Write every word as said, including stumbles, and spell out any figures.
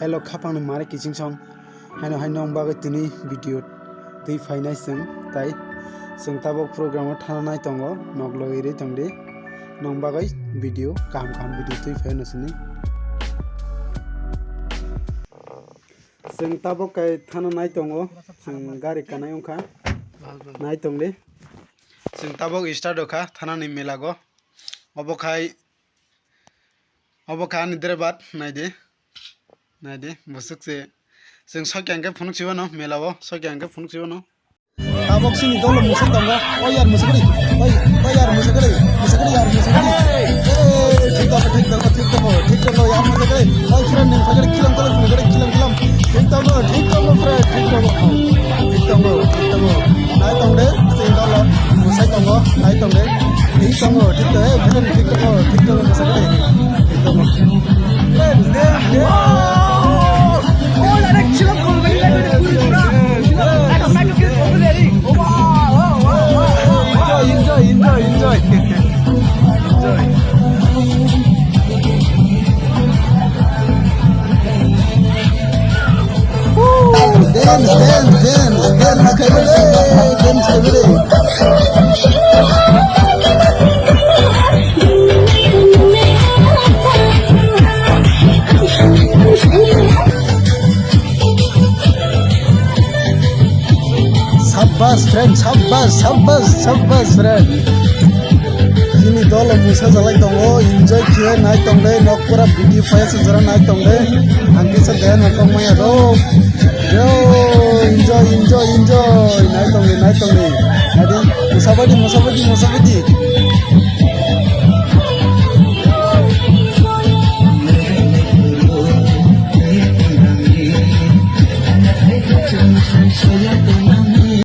Hello, khapangni mare kiching song. Haino hai nong bagwi tini video twi phainai chwng, tai chwng tabok program o thana nai tongo, nok logwi rwi tongdi. Nong bagwi video, kaham kaham video twi phaino sini. Chwng tabok kai thana nai tongo, chwng gari kanai wngkha, nai tongdi. Chwng tabok start wngkha thanani melago. Obo khai, obo khai ani driver, naidi, naidi, bwswk se. Chwng sokya hwnkhe phunuk sibano, mela o sokya hwnkhe phunuk sibano. Tabok sini dolo musuk tongo, o yar musukri, oi, oi yar musukri, musukri yar musukri. Eh, thik tongo, thik tongo, thik tongo, thik tongo, yar musukri. Oi, friend, nini phagari kilam, kilam, phagari kilam, kilam. Thik tongo, thik tongo, friend, thik tongo. Thik tongo, thik tongo. Nai tong de, sini dolo, musai tongo, nai tong de. Thik tongo, thik tongo, eh, friend, thik tongo, thik tongo, musukri. Thik tongo. Enjoy, enjoy, enjoy, enjoy. Enjoy. Dance, dance, dance, dance, dance, dance. Sabbas, friend, sabbas, sabbas, sabbas, friend. Chini dolo musa jalai tongo, enjoy khe nai tong de, nok pura video file se jora nai tong de. Ang kisa de na tong maya ro. Yo, enjoy, enjoy, enjoy. Nai tong de, nai tong de. Adi, musa badi, musa badi, musa badi.